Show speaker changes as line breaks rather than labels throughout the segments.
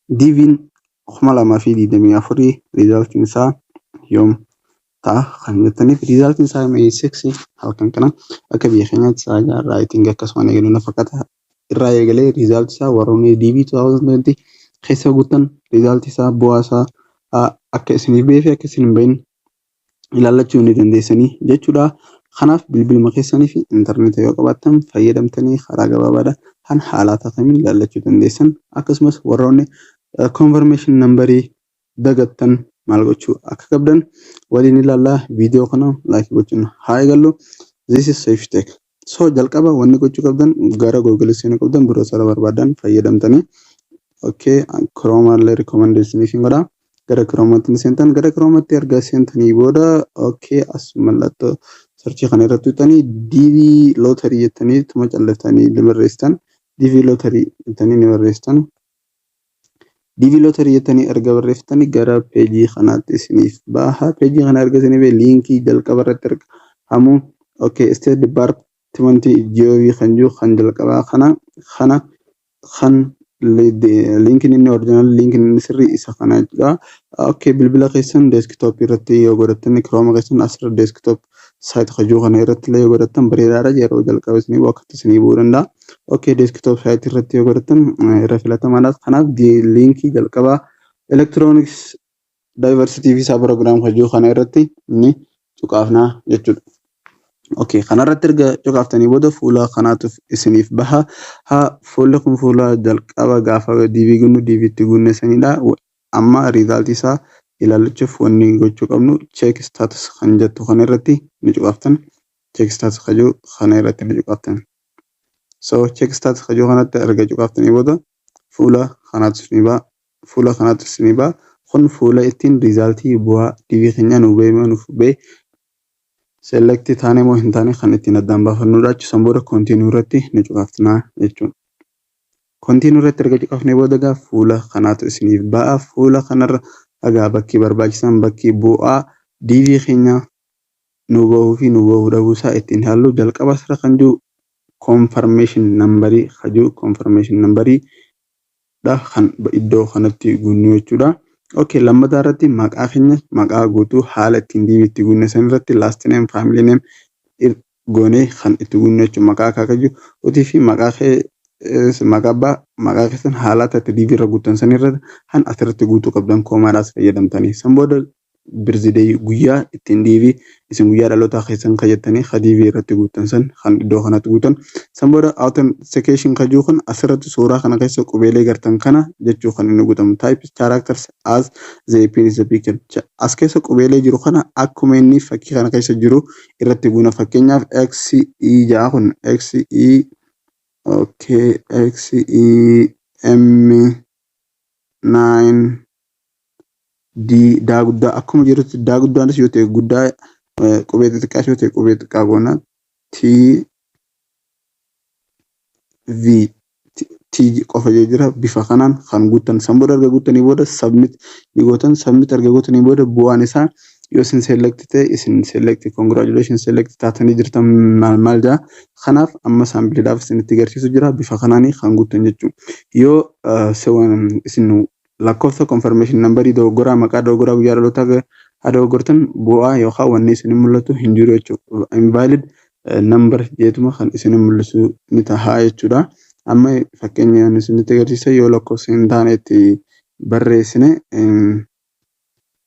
DV'n 2024 resultiin isaa yoom ta'a kan jettaniif, resultiin isaa May 6 halkan kana akka biyya keenyaatti sa'a 6 irraa akkasuma eegalu na fakkaata. Irraa eegalee resultii isaa warroonni DV 2020 keessa guuttan resultii isaa, bu'aa isaa akka isiniif bahee fi akka isin hin bahin ilaallachuu ni dandeessanii jechuudha. Kanaaf bilbiluma keessanii fi intarneeta yoo qabaattan fayyadamtanii karaa gabaabaadha kan haalata kamiin ilaallachuu dandeessan. Akkasumas warroonni confirmation numberii dagattan maal gochuu akka qabdan waliin ilaallaa. Viidiyoo kana like gochuun haa eegallu. This is Safe Tech. So jalqaba wanni gochuu qabdan gara Google seenuu qabdan, browsera barbaadan fayyadamtanii. Okay, Chrome illee recommendation isin godha. Gara Chromeatti ni seentan. Gara Chromeatti erga seentanii booda, okay, as mallattoo searchii kana irratti tuqxanii DV lottery jettanii tuma calleftanii ni barreessitan. DV lottery jettanii ni barreessitan. DV lottery jettanii erga barreeffatanii gara peejii kanaatti isiniif baha. Peejii kana erga isinii bahe linkii jalqaba irratti argamu, okay, State Department GOV kan jiru kan jalqabaa kana kan linkiin inni original, linkiin inni sirrii isa kana jechuudha. Okay, bilbila keessan desktop irratti yoo godhattan, Chrome keessan asirra desktop site hojii kana irratti illee yoo godhattan bareedaadha. Yeroo jalqaba isinii bu'u akkatti isinii bu'uu danda'a. Okay, desktop site irratti yoo godhattan irra filatamaadha. Kanaaf linkii jalqabaa Electronics Diversity Visa Program hojii kana irratti ni cuqaafnaa jechuudha. Okay, kanarratti erga cuqaaftanii booda fuula kanaatu isiniif baha. Haa, fuulli kun fuula jalqaba gaafa DV gunnu DV itti gunne sanidha. Amma resultii isaa ilaallachuuf wanni gochuu qabnu check status kan jettu kana irratti ni cuqaaftan. Check status kan jiru kana irratti ni cuqaaftan. So check status kan jiru kanatti erga cuqaaftanii booda fuula kanaatu isinii ba'a. Fuula kanaatu isinii ba'a. Kun fuula ittiin resultii bu'aa DV keenyaa nu bahee nuuf bahee, select taane moo hin taane kan ittiin addaan baafannudha. Achi san booda continue irratti ni cuqaafnaa jechuudha. Continue irratti erga cuqaafnee booda egaa fuula kanaatu isiniif ba'a. Fuula kanarra egaa bakki barbaachisan, bakki bu'aa DV keenyaa nu bahuu fi nu bahuu dhabuu isaa ittiin ilaallu, jalqaba asirra kan jiru confirmation numberii kan jiru, confirmation numberii dha kan iddoo kanatti guunnu jechuudha. Okay, lammataa irratti maqaa keenya, maqaa guutuu haala ittiin DV itti guunne san irratti last name, family name goonee kan itti guunnu jechuudha. Maqaa akaakayyuu utii fi maqaa kee, maqaa abbaa, maqaa keessan haalata itti DV irra guuttan san irratti kan asirratti guutuu qabdan koomaadhaas fayyadamtanii. San booda birthday, guyyaa ittiin DV isin guyyaa dhalootaa keessan kajettanii ka DV irratti guuttan san kan iddoo kanatti guutan. San booda authentication kajuu kun asirratti suuraa kana keessa qubeelee gartan kana jechuu kan inni guutamu. Type characters as they appear in the picture. As keessa qubeelee jiru kana akkuma inni fakkii kana keessa jiru irratti guuna. Fakkeenyaaf X E ja'a kun X E, okay, X E M 9 D daa guddaa akkuma jirutti, daa guddaanis yoo ta'e guddaa, qubee xixiqqaas yoo ta'e qubee xiqqaa goona. T V T qofa jira bifa kanaan kan guuttan. San booda erga guuttanii booda submit ni gootan. Submit erga gootanii booda bu'aan isaa yoo isin select ta'e, isin select, congratulation, select taatanii jirtan maal maal jaa. Kanaaf amma sampleiidhaaf isinitti agarsiisu jira, bifa kanaanii kan guuttan jechuudha. Yoo isin lakkoofsa confirmation numberii dogoggoraa, maqaa dogoggoraa, guyyaa dhalootaa haa dogoggortan, bu'aa yookaan wanni isin mul'atu hin jiru jechuudha. Invalid number jeetuma kan isin mul'isu ni ta'a jechuudha. Amma fakkeenyaan isinitti agarsiisa, yoo lakkoofsa hin taane itti barreessine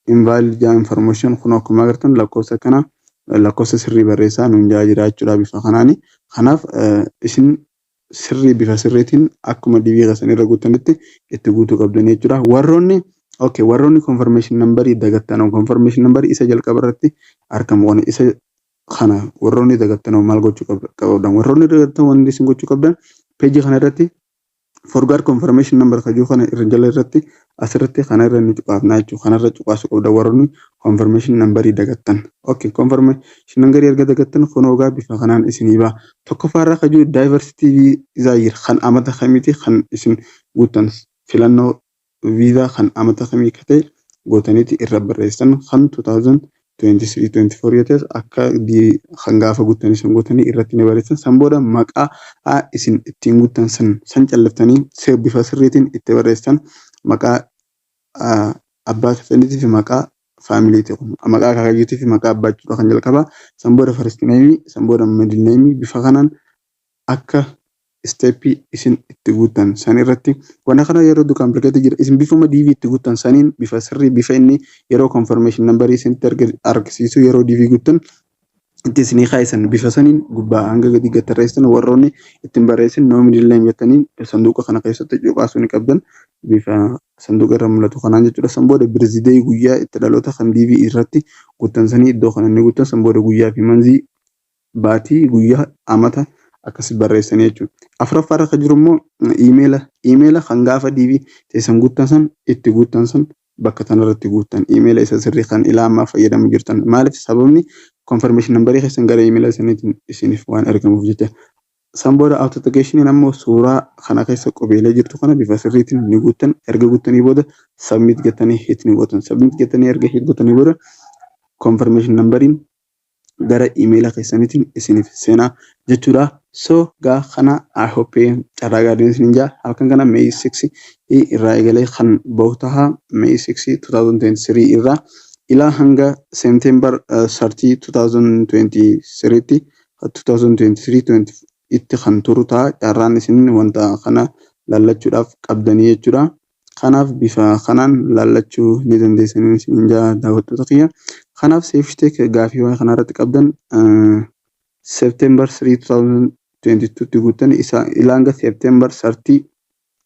invalid jaa information. Kun akkuma agartan lakkoofsa kana lakkoofsa sirrii barreessaa nuun jaa jira jechuudha bifa kanaani. Kanaaf isin sirrii bifa sirriitiin akkuma DV keessan irra guuttanitti itti guutuu qabdan jechuudha. Warroonni, okay, warroonni confirmation numberii dagattan, confirmation numberii isa jalqaba irratti argamu kana, isa kana warroonni dagattan maal gochuu qabdan? Warroonni dagattan wanti isin gochuu qabdan peejii kana irratti forgot confirmation number kajuu kana irra jala irratti asirratti kana irra ni cuqaafnaa jechuudha. Kanarra cuqaasuu qabda warroonni confirmation numberii dagattan. Okay, confirmation numberii erga dagattan kunoo bifa kanaan isinii ba'a. Tokkoffaa irra kajuu diversity visa year, kan amata kamiiti kan isin guuttan, filannoo viizaa kan amata kamii akka ta'e gootaniiti irra barreessan. Kan 2023 24 yoo ta'es akka kan gaafa guuttanii san gootanii irratti ni barreessan. San booda maqaa isin ittiin guuttan san san callaftanii bifa sirriitiin itti barreessan. Maqaa abbaa keessaniitii fi maqaa familyti kun maqaa akaakayyuutii fi maqaa abbaa jechuudha kan jalqabaa. San booda first name, san booda middle name, bifa kanaan akka step isin itti guuttan san irratti. Wanna kana yeroo hedduu complicated jira. Isin bifuma DV itti guuttan saniin, bifa sirrii, bifa inni yeroo confirmation number isinitti argisiisu, yeroo DV guuttan itti isinii kaa'isan, bifa saniin gubbaa hanga gadi gad tarreessitan. Warroonni ittiin barreessin no middle name jettanii sanduuqa kana keessatti cuqaasuu ni qabdan, bifa sanduuqa irra mul'atu kanaan jechuudha. San booda birthday, guyyaa itti dhaloota kan DV irratti guuttan sanii iddoo kana ni guuttan. San booda guyyaa fi month, baatii, guyyaa, amata akkas barreessanii jechuudha. Afuraffaa irra kan jiru immoo email. Email kan gaafa DV teessan guuttan san itti guuttan san bakka kanarratti guuttan, email isa sirrii kan ilaa ammaa fayyadamu jirtan. Maaliif? Sababni confirmation number keessan gara email saniitiin isiniif waan ergamuuf jecha. San booda authentication ammoo suuraa kana keessa qubeelee jirtu kana bifa sirriitiin ni guuttan. Erga guuttanii booda submit jettanii hit ni gootan. Submit jettanii erga hit gootanii booda confirmation numberiin gara email keessaniitiin isiniif seenaa jechuudha. So gaa kana I hope carraa gaariin isin jaa. Halkan kana May 6 irraa eegalee kan bahu taha. May 6 2023 irraa ilaa hanga September 30 2023 tti, 2023 itti kan turu ta'a carraan isin wanta kana laallachuudhaaf qabdanii jechuudha. Kanaaf bifa kanaan laallachuu ni dandeessanii isin jaa, daawwattoota kiyya. Kanaaf Seefteek gaafii waan kanarratti qabdan September 3 2022 tti guuttan isa ilaa hanga September 30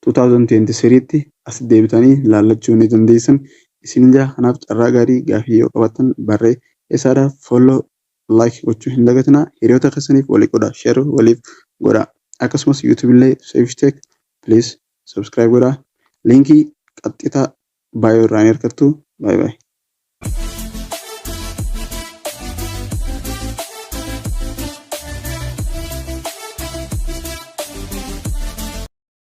2023 tti as deebitanii laallachuu ni dandeessan isin jaa. Kanaaf carraa gaarii. Gaafii yoo qabaattan barree eessaadha. Follow, like gochuu hin dagatinaa. Hiriyoota keessaniif walii godhaa, share waliif godhaa. Akkasumas YouTube illee Seefteek please subscribe godhaa. Link qaxxitaa baay'ee irraa ni argattu. Bye bye.